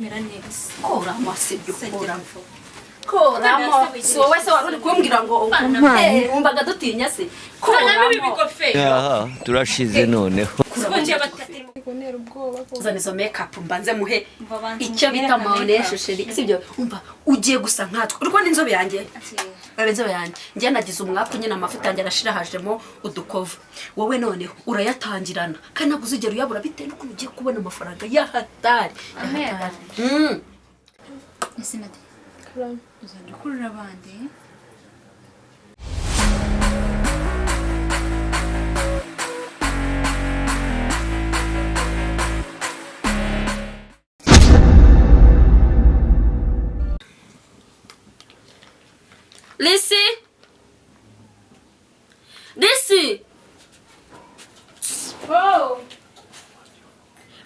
Mera neza. Koramo sibyo? Koramo. Koramo. Koramo. Si wowe se wari uri kumbwira ngo wumvaga dutinya se? Koramo ibi Koramo. bigofero. Aha turashize noneho. Sibongeye batatu. Kuntera ubwoba koko. Zana izo makeup mbanze muhe Umva banze icyo umubwire bita aka maoneshe. makeup. Chéri, sibyo? Umva, ugiye gusa nkatwe. Uri kubona inzobe yanjye? Reba inzobe yanjye. Njye nagize umwaku nyine, amavuta yanjye arashira, hajemo udukovu. Wowe noneho urayatangirana kandi ntabwo uzigera uyabura, bitewe n'ukuntu ugiye kubona amafaranga y'ahatari. Amera. Ese Nadi, Karame. uzajya ukurura abandi? Lisi, Lisi. Oh!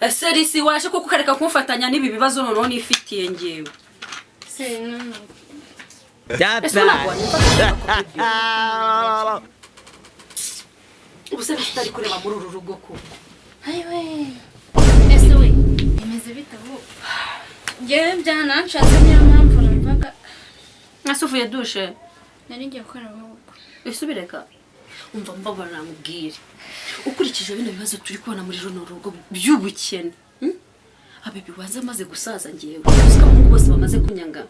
Ese Lisi, waje kuko ukareka kumfatanya n'ibi bibazo noneho nifitiye ngewe? Se no. Ese ntabwo wanyumva? Ubu se tutari kureba muri uru rugo koko? Ayiwe. Ese we, bimeze bite ubu? Njyewe byananshatse, niyo mpamvu numvaga. Ese uvuye douche? Nari ngiye gukaraba ahubwo. Ese ubireka? Umva, mbabarira nkubwire, ukurikije bino bibazo turi kubona muri runo rugo by'ubukene, Abebi waza amaze gusaza, ngewe usika abahungu bose bamaze kunyanga.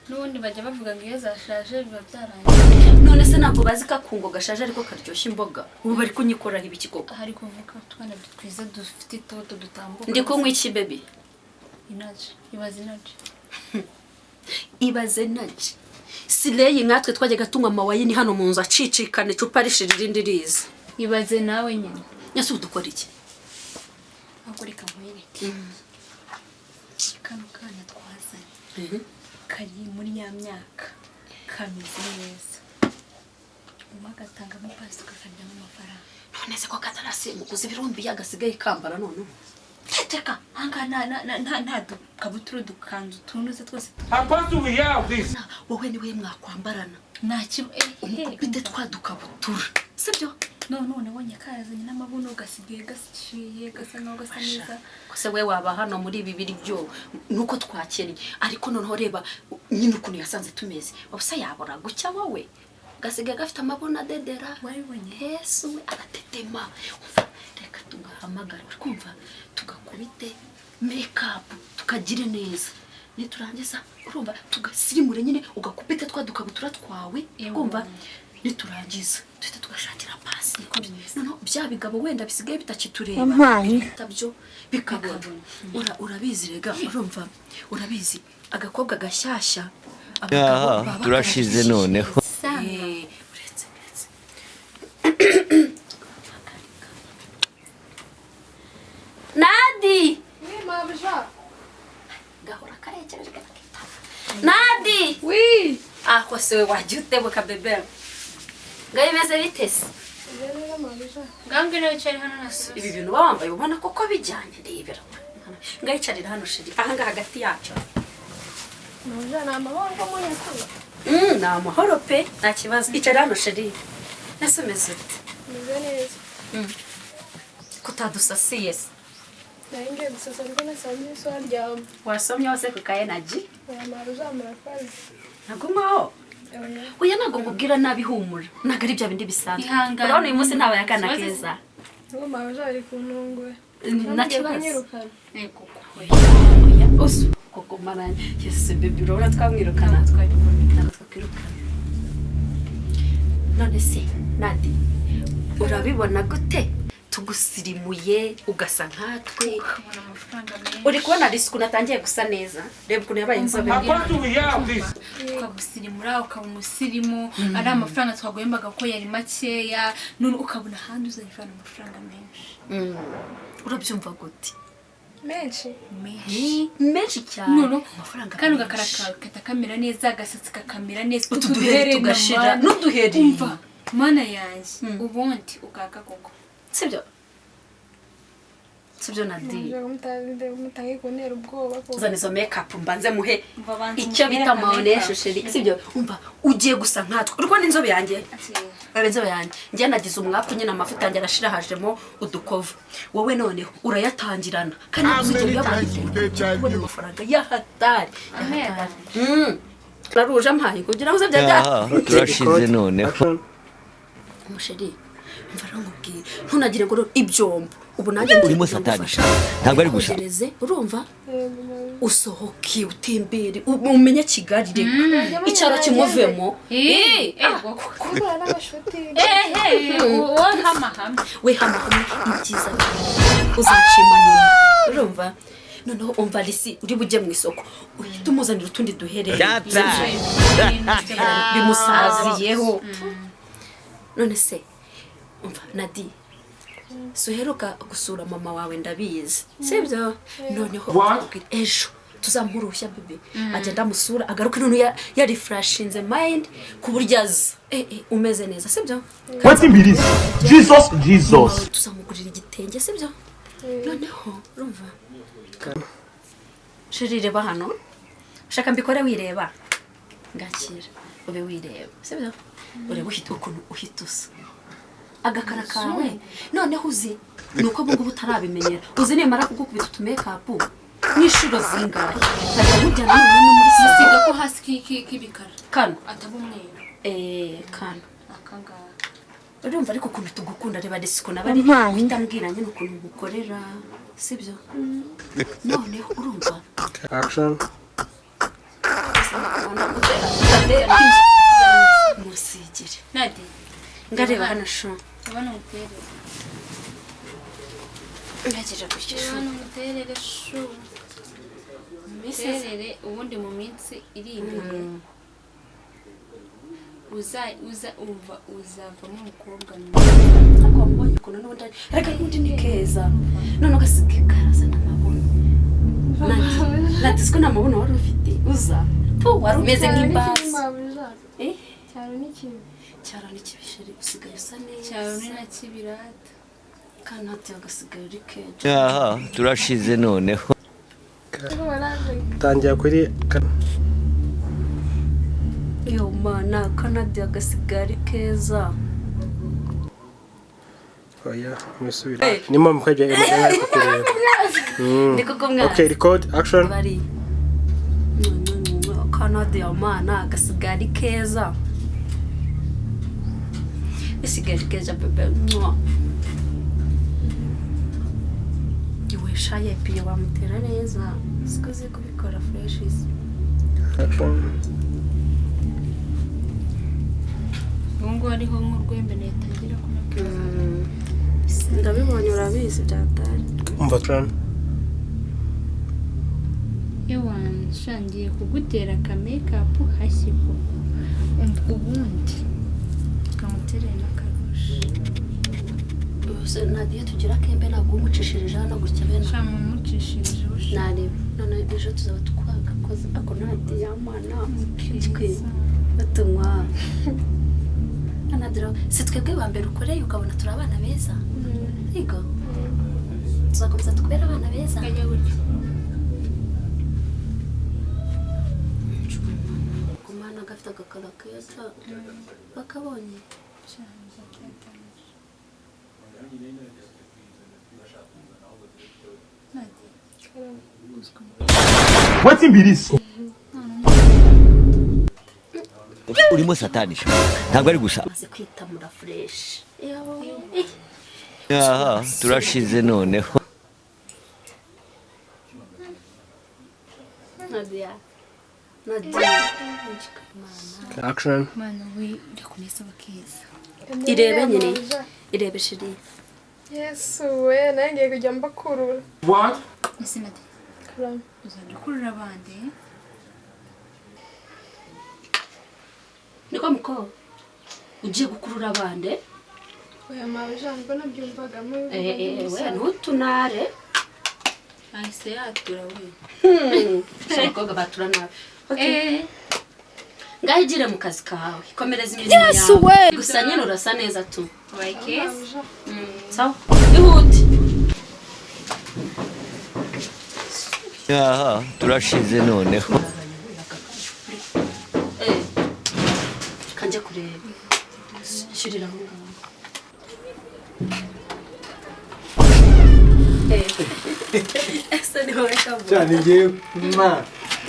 N'ubundi bajya bavuga ngo iyo zashaje biba byarangiye. None se ntabwo bazi ko akungo gashaje ariko karyoshya imboga? Ubu bari kunyikoraho ibiki koko? Hari kuvuka utwana twiza dufite itoto dutambuka. Ndi kunywa iki, baby? Inaji, ibaze inaji. Ibaze naji sileyi, nkatwe twajyaga tunywa amawayini hano mu nzu acicikana, icupa rishira irindi riza. Ibaze nawe nyine. Nyase ubu dukora iki? Ahubwo reka nkwereke kano kana twazanye, kari muri ya myaka, kameze neza, umwe agatangamo pasi kakaryamo amafaranga. None se ko katarasimbukuza ibirumbi gasigaye kambara noneho? Teka ahangaha nta dukabutura, udukanzu tunuze twose. Wowe niwe mwakwambarana. Nta kiba. Umukubite twa dukabutura, sibyo? None nabonye kazanye n'amabuno, gasigaye gaciye, gasa nkaho gasa neza. Kose we waba hano muri ibi biryo nuko twakennye, ariko noneho reba nyine ukuntu yasanze tumeze, ubusa yabura gucya. Wowe gasigaye gafite amabuno adedera. Wabibonye? Yesu we, aratetema. Umva, reka tugahamagara, uri kumva, tugakubite makeup, tukagire neza, niturangiza urumva tugasirimure nyine, ugakubite twa dukabutura twawe, kumva, niturangiza duhita tugashakira pasi. Noneho bya bigabo wenda bisigaye bitakitureba byo bikabona. Urabizi rega, urumva, urabizi agakobwa gashyashya abagabo Aha baba turashize bakabishyishye. noneho. Uretse uretse Nadi. Oui, mabuja. Gahora karekereje kakitaba. Nadi. Oui. Aho se we wajya utebuka, bébé? Ngaho bimeze bite se? Meze neza, mabuja. Ngaho ngwino wicare hano na sosi. Ibi bintu uba wambaye ubona koko bijyanye? Ndebera, ngayicarira hano chéri, ahangaha hagati yacu. Mabuja, ni amahoro ko muri kumwe? Ni amahoro pe, nta kibazo. Icara hano chéri. Ese umeze ute? Meze neza. Kutadusasiye se? Nari ngiye gusasa ariko nasanze isaha ryama. Wasomye hose ku ka energy? Oya mabuja, murakoze. Nagumaho. Oya. Oya, ntabwo nkubwira nabi, humura, ntabwo ari bya bindi bisanzwe. Ihangane. Urabona uyu munsi ntabaye akana Ikibazo keza. Ngo mabuja ari kuntungura. Nta kibazo. Kunyirukana. Yego koko. Oya, usu koko maranye. Yesu baby, urabona twamwirukana? Ntabwo twakwirukana. None se Nadi, urabibona gute tugusirimuye ugasa nkatwe? Ukabona amafaranga menshi. Uri kubona risi ukuntu atangiye gusa neza? Reba ukuntu yabaye inzobe. Ukagusirimura, ukaba umusirimu, ari amafaranga twaguhembaga ko yari makeya, none ukabona ahandi uzayivana amafaranga menshi. Urabyumva gute? Menshi. Menshi. Menshi cyane. None amafaranga kano menshi. gakara kawe gahita kamera neza, agasatsi kakamera neza. Utu duheri tugashira. Mana. N'uduheri. Umva mana yanjye, ubundi ukaka koko. Sibyo? Sibyo, Nadi? Mutangiye kuntera ubwoba ko. Zana izo makeup mbanze muhe Umva, banza icyo umubwire bita aka maoneshe. makeup. Chérie, sibyo? Umva, ugiye gusa nkatwe. Uri kubona inzobe yanjye? Reba inzobe yanjye. Njye nagize umwaku nyine, amavuta yanjye arashira, hajemo udukovu. Wowe noneho urayatangirana kandi uzigera uyabona, ubona amafaranga y'ahatari. Naruje ampaye kugira ngo uze bya Aha, turashize noneho. Action. Umuchéri, mva rero nkubwire, ntunagire ngo ibyombo ubu nanjye ngiye Urimo satani. kugufasha. Ntabwo ari gusa. Kogereze, urumva, usohoke utembere, umenye Kigali, reka icyaro kimuvemo. Kumbura n'abashuti. Ehe, uwo hamahame. We, hama hamwe ibyiza uzanshima nyuma, urumva? Noneho umva, risi uri bujye mu isoko uhite umuzanira utundi duhereye bimusaziyeho. None se umva, Nadi, si uheruka gusura mama wawe? Ndabizi, sibyo? Noneho ukubwira ejo tuzamuha uruhushya, bébé agenda amusura agaruke noneho yarefreshinze mind, ku buryo aza umeze neza, sibyo? Wetin be this? Jesus, Jesus. Tuzamugurira igitenge, sibyo? Noneho urumva, chérie, reba hano. Ushaka mbikore wireba? Ngakira ube wireba, sibyo? Urebe uhita ukuntu uhita usa agakara kawe. Noneho uzi ni uko ubungubu utarabimenyera. Uzi nimara kugukubita utumakeup nk'inshuro zingahe, nkajya nkujyana noneho no muri Siga salon. Ko hasi k'ibikara Kano. Ataba umweru. Kano. Akangaka. Urumva ariko ukuntu tugukunda? Reba disiko naba ari uhita ambwira nyine ukuntu ngukorera, sibyo? Noneho urumva. Action. Ndamutera musigire. Nadi. Ngareba hano shu. Urabona umuterere? Ndagira gutya shu. Urabona umuterere shu? Umuterere ubundi mu minsi iri imbere uza uza uva uzavamo umukobwa mwiza. Ntabwo wamubonye ukuntu n'ubundi reka n'ubundi ni keza, none ugasiga karazana amabuno. Nati, Nati, siko nta mabuno wari ufite uza tu, wari umeze nk'imbazi. Eh? Cyaro ni kibi. Cyaro ni kibi, chérie, usigaye usa neza. Cyaro ni na kibirata. Kanati agasigaye uri kejo. Aha, turashize noneho. Ariko baraje. Tangira kuri Yo mana, kanadi agasigaye ari keza. Oya, mwisubire. Ni mpamvu ko ibyo ari kukureba. Ndi kukumwana. Okay, record, action. Bari kanadi ya mana agasigaye ari keza, bisigaye ari keza, bébé. Mwah. Iwe shaye piyo wamutera neza, siko uzi kubikora fresh. Action. Ubu ngubu hariho nk'urwembe natangira kumubwira. Ndabibonye, urabizi byatari. Umva, action. Ewana shangiye kugutera aka makeup hashyi koko. Umva, ubundi kamuterere n'akarusha. Nadiyo tugira akembe, ntabwo umucishirije hano gutya bene. Shamumucishirije busha. Nareba none ejo tuzaba twagakoze ako. Nadiya mana twe batunywa Nadira, si twebwe ba mbere ukoreye ukabona turi abana beza? Yego, tuzakomeza tukubere abana beza. Kajya gutya. Kumana gafite agakara keza bakabonye. Shanza byatanje. Nadi. Wetin be this? Urimo satani sha, ntabwo ari gusa. Maze kwitamura fresh. Aha, turashize noneho. Nadia, Nadia. Action. Mana we, urakomeza bakeza. Irebe nyine, irebe chérie. Yesu we, nawe ngiye kujya mbakurura. What? Ese Nadi, Karame. uzajya ukurura abandi? Niko muko ugiye gukurura abande? Oya mabuja, mbona byumvagamo. We ntutunare. Ahise yatura we. Abakobwa batura nabi. Okay. Eh. Ngaho igire mu kazi kawe, komereza imirimo yawe. Gusa nyine urasa neza tu. Wabaye keza. Sawa, ihute. Aha, turashize noneho. Eh, kanjye kureba shirira aho ngaho. Eh, ese ni wowe kavuga? Cyane ngewe mwa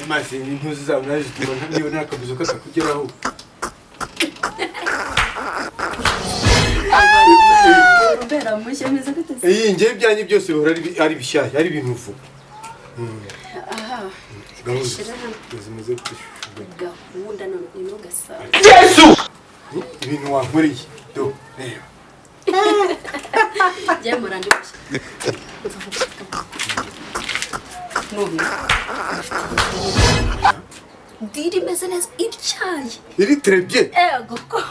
maze intuzi zawe naje zituma niba nta kabuzo kakugeraho. Mbera mushya meze gute se? Iyi ngewe ibyanjye byose bihora ari bishyashya, ari ibintu vuba. Aha. Gahunda Shira hano. zimeze gute shushu? Gahunda none ni gasaba. Yesu! Ibintu wankoreye do reba. Njye murandi mushya. None diri imeze neza ityaye. Iri trebye. Ego ko.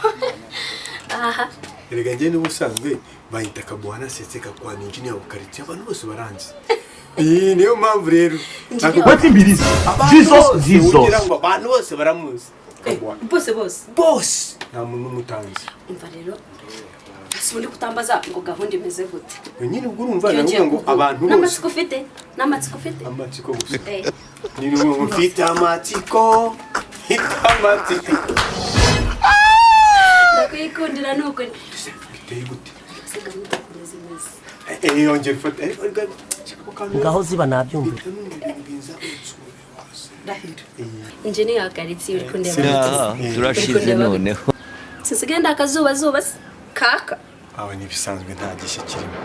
Aha. Erega njye n'ubusanzwe bayita Kabuhana setse kakwana injiniya wa quartier, abantu bose baranzi. Iyi niyo mpamvu rero. Wetin be this? Jesus, Jesus. Ugira ngo abantu bose baramuzi. Kabuhana. Bose bose. Bose nta muntu umutanzi. Umva rero. Ese ubundi kutambaza ngo gahunda imeze gute? Nyine ubwo urumva navuga ngo abantu bose. N'amatsiko ufite? N'amatsiko ufite? Amatsiko gusa. Eh. Ni ngo mfite amatsiko. Mfite amatsiko. Ndakwikundira nuko. Biteye gute? Ese gahunda ukomeza imeze. Eh yongera ufate. Ngaho ziba nabyumvira. Ndahiro. Injiniya wa quartier uri kundeba. Aha, turashize noneho. Sinsigaye ndakazuba zuba se. Kaka. Aho ni ibisanzwe nta gishya kirimo.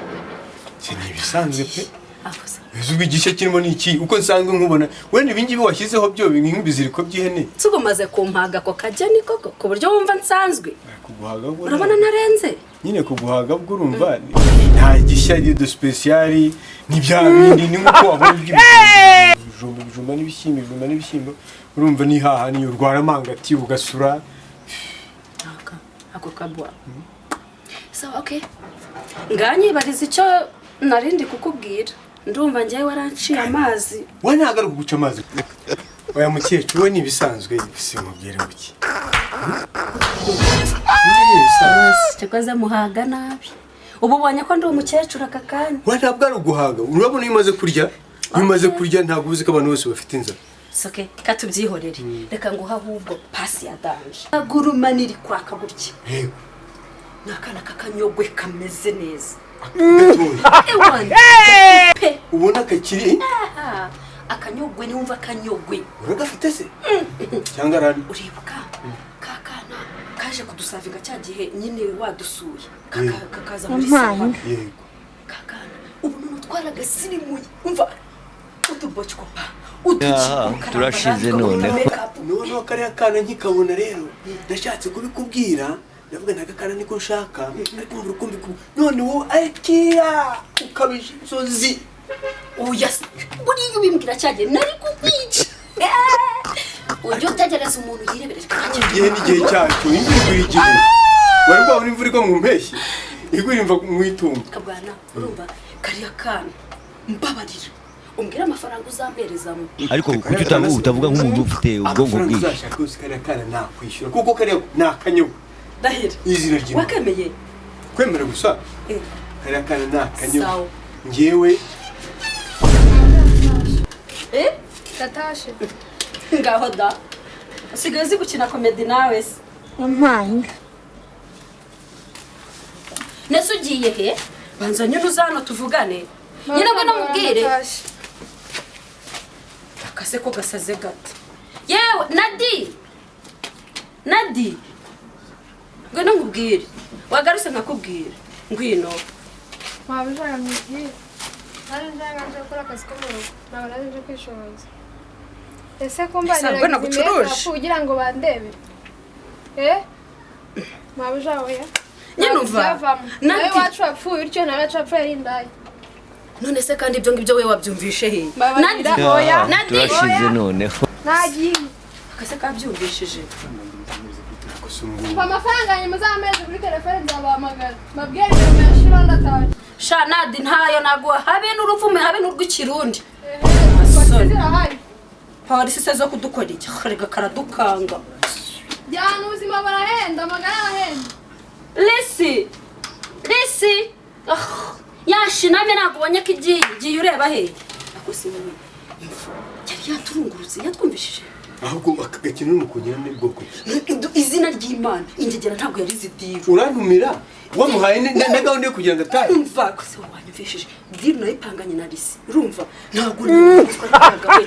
Si ni ibisanzwe pe. Akoze. Ese igishya kirimo ni iki? Uko nsanzwe nkubona wenda ibi ngibi washyizeho byo nk'ibiziriko by'ihene. Tugumaze kumpaga ako kajya ni koko ku buryo wumva nsanzwe. Kuguhaga bwo. Urabona narenze? Nyine kuguhaga bwo urumva nta gishya de special ni bya bindi ni nkuko wabona iby'ibijumba ibijumba n'ibishyimbo ibijumba n'ibishyimbo urumva ni haha ni urwara amangati ugasura. Aka ako kabwa. So okay. Nganyibariza icyo narindi kukubwira. Ndumva njyewe waranciye amazi. We ntabwo guca amazi. Oya mukecuru we ni ibisanzwe simubwire buki. Cyakoze muhaga nabi. Ubu ubonye ko ndi umukecuru aka kanya. We ntabwo ari uguhaga. Urabona iyo umaze kurya, iyo umaze kurya ntabwo uzi ko abantu bose bafite inzara. Soke katubyihorere. Reka nguha ahubwo pasi ya danje. Agurumana iri kwaka gutya. Yego. Ni akana k'akanyogwe kameze neza. Gatoya. Pe. Ubona kakiri? Akanyogwe niwumva akanyogwe. Uragafite se? Cyangwa arani? Uribuka kakana kaje kudusavinga cya gihe nyine wadusuye. Kakaza muri sawa. Yego. Kakana ubu none twaragasirimuye. Umva utubochko pa. Aha, turashize noneho. Noneho kariya kana nkikabona rero ndashatse kubikubwira ndavuga nta gakana niko nshaka ariko mbura uko mbikubwira none wowe akira ukabije inzozi. Oya buriya ubimbwira cyagihe nari kukwica. Ujye utegereza umuntu yirebera. Igihe n'igihe cyacyo imvura igura igihe. Wari bwabona imvura igwa mu mpeshyi igura imva mu itumba. Kabwana urumva kariya kana mbabarira umbwira amafaranga uzamperezamo. Ariko kuki utavuga nk'umuntu ufite ubwonko Amafaranga bwinshi? uzashaka yose kariya kana nakwishyura kuko kariya ni akanyogwe. Ndahira. Izina ry'Imana. Wakemeye? Kwemera gusa. Kariya kana ni akanyogwe. Sawa. Njyewe Eh? Natashe. Ngaho da. Usigaye uzi gukina komedi nawe se? Nese ugiye he? Banza nyine uza hano tuvugane. Nyine ngo namubwire. Natashe. Akase ko gasaze gato. Yewe Nadi. Nadi. Ngwino nkubwire. Wagarutse nkakubwira. Ngwino. Waba ushaka nkubwire. Nari nshaka nje gukora akazi ko mu rugo. Ntabwo nari nje kwishoboza. Ese ko Ese mbanira mbona gucuruje? kugira ngo bandebe. Eh? Waba ushaka oya? Nyine umva. Nawe Nadi. iwacu wapfuye utyo nawe iwacu wapfuye ari indaya. None se kandi ibyo ngibyo we wabyumvishe he? Mbabarira, Nadi. oya. Nadi. Turashize noneho. Nagiye. Akase kabyumvishije. Mpa amafaranga yanjye muzamezi kuri telefone nzabahamagara. Mbabwire ibintu muyashiraho ndataje. Sha Nadi ntayo naguha habe n'uruvume habe n'urw'ikirundi. Polisi zirahari. Polisi se zo kudukora iki? Rega karadukanga. Jyana ubuzima barahenda, amagara arahenda. Lisi! Lisi! Ah, Yashinamye ntabwo ubonye ko igiye igiye ureba he? Ako si wowe. Yari yaturungurutse, yatwumvishije. Ahubwo aka gakino urimo kugira ni bwoko ki? Izina ry'Imana, ingegera ntabwo yari izi deal. Urantumira wamuhaye na gahunda yo kugira ngo atahe. Umva, ko se wanyumvishije. Deal nayipanganye na Lisi. Urumva? Ntabwo nari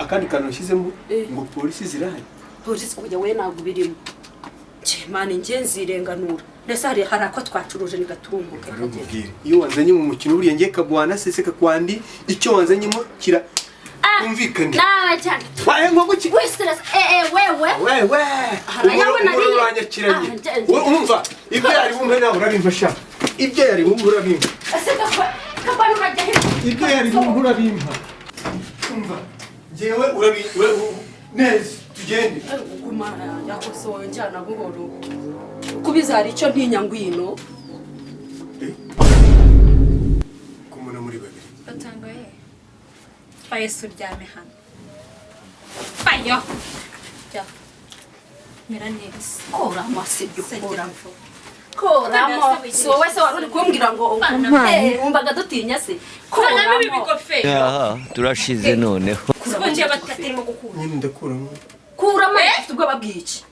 Akandi kantu washyizemo ngo polisi zirahari. Polisi kujya we ntabwo birimo. Mani njye nzirenganura. Ndetse hari ako twacuruje nigaturumbuke. Arabubwira. Iyo wanzanye mu mukino buriya ngiye kabwana seseka kwandi, icyo wanzanyemo kira umvikane. Nawe cyane. Wahe ngo guki? Wistress wewe. Wewe. Hari Umuro uranyakiranye. Umva, ibyo yari bumpe nawe urabimpa sha. Ibyo yari bumpe urabimpa. Ese kabana urajya he? Ibyo yari bumpe urabimpa. Umva, njyewe urabi neza tugende. Gumana yakosoye njyana buhoro. Kubiza hari icyo ntinya ngwino. Kumuna muri babiri. Batanga he? Fayesu uryame hano. Fayo. Jya. Mera neza. Koramo sibyo koramo. Koramo. Si wowe se wari uri kumbwira ngo wumvaga dutinya se. Koramo ibi Koramo. bigofero. Aha, turashize noneho. Siko ngiye batatirimo gukura. Nyine ndakuramo. Kuramo ufite ubwoba bw'iki?